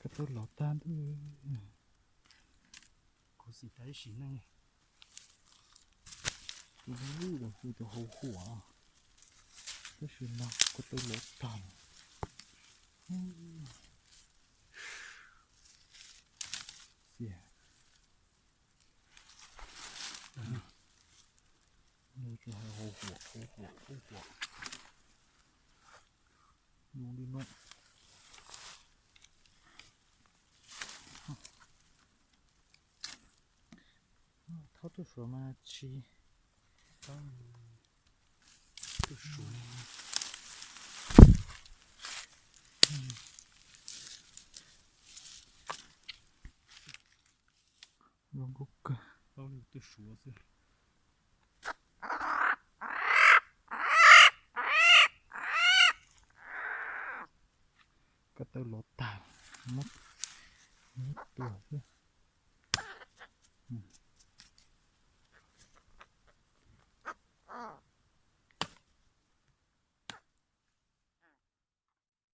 Ko taw lov tag ntuj. Khuv xim tas ib sim neej. Tus hlwb los hu tus hauv huam, tab sis mas ko taw lov tag. Xiam. Nws tsuas hais hauv huam hauv huam hauv huam. Zoo li no. Thaub tuaj suav mas tsis, tuaj suav. Zoo nkauj kawg. Tuaj suav xwb. Ko taw lov tag, muab